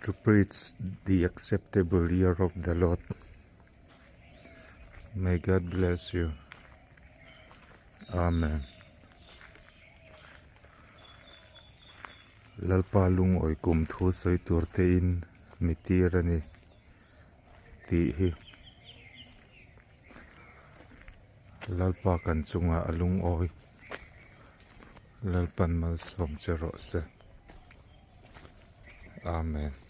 To preach the acceptable year of the Lord. May God bless you. Amen. Lalpa lungawi kum thu sawi tur te in mi tir a ni tih hi Lalpa kan chungah a lungawi Lalpan malsawm che rawh se. Amen.